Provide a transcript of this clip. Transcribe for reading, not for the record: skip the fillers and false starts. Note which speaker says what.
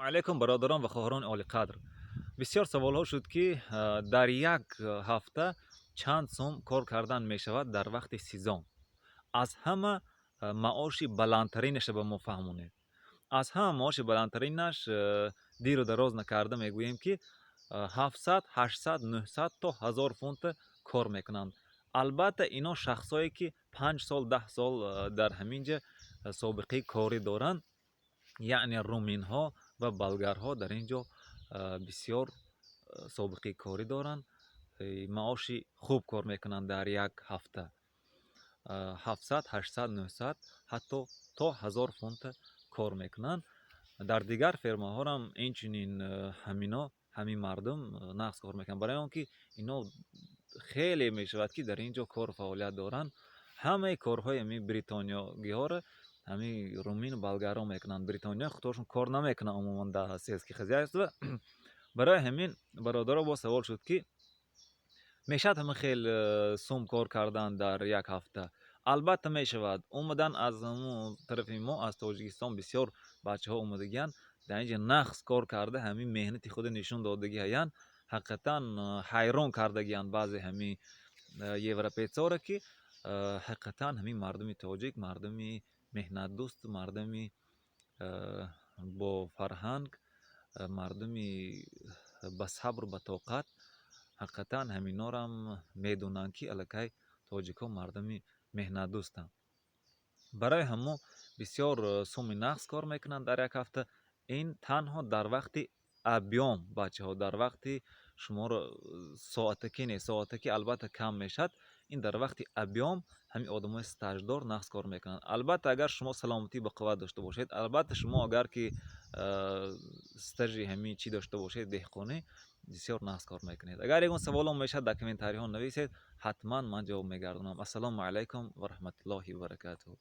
Speaker 1: Алайкум, бародарон ва хоҳарони олиқадр! Бисёр саволҳо шуд, ки дар як ҳафта чанд сум кор кардан мешавад дар вақти сезон. Аз ҳама маоши баландтаринаша ба мо фаҳмонед. Аз ҳама маоши баландтаринаш, диру дароз накарда мегӯем, ки 700, 800, 900 то 1000 фунта кор мекунанд. Албатта, ино шахсое ки 5 сол, 10 сол дар ҳамин ҷа собиқаи корӣ доранд, яъне руминҳо ва болгарҳо дар ин ҷо бисёр собиқаи корӣ доранд, маоши хуб кор мекунанд дар як ҳафта 700, 800, 900, ҳатто то 1000 фунта кор мекунанд. Дар дигар фермаҳорам инчунин ҳамино, ҳамин мардум нағз кор мекунанд, барои он ки ино хеле мешавад, ки дар ин ҷо кору фаъолият доранд. Ҳамаи корҳои ҳамин бритониёгиҳоро ҳамин румину болгарҳо мекунанд. Бритониё худошон кор намекунанд умуман дар сельский хозяйство. Барои ҳамин, бародаро, боз савол шуд, ки мешавад ҳамин хел сум кор кардан дар як ҳафта? Албатта, мешавад. Омадан аз ҳамун тарафи мо, аз Тоҷикистон, бисёр бачаҳо омадагиянд, дар ин ҷо нағз кор карда, ҳамин меҳнати худро нишон додагиҳаянд. Ҳақиқатан ҳайрон кардагиянд баъзе ҳамин европейцҳоро, ки ҳақиқатан ҳамин мардуми тоҷик мардуми меҳнатдӯст, мардуми бофарҳанг, мардуми ба сабру ба тоқат. Ҳақиқатан ҳаминорам медонанд, ки аллакай тоҷикҳо мардуми меҳнатдӯстанд. Барои ҳамо бисёр суми нағз кор мекунанд дар як ҳафта. Ин танҳо дар вақти объём, бачаҳо, дар вақти шуморо соатакӣ не, соатакӣ албатта кам мешавад. Ин дар вақти объём ҳамин одамои стаждор нағз кор мекунанд. Албатта, агар шумо саломатӣ ба қувват дошта бошед, албатта, шумо агар ки стажи ҳамин чӣ дошта бошед, деҳқонӣ, бисёр нағз кор мекунед. Агар ягон саволом мешавад, дар комментариҳо нависед, ҳатман ман ҷавоб мегардонам. Ассалому алайкум ва раҳматуллоҳи ва баракатуҳ.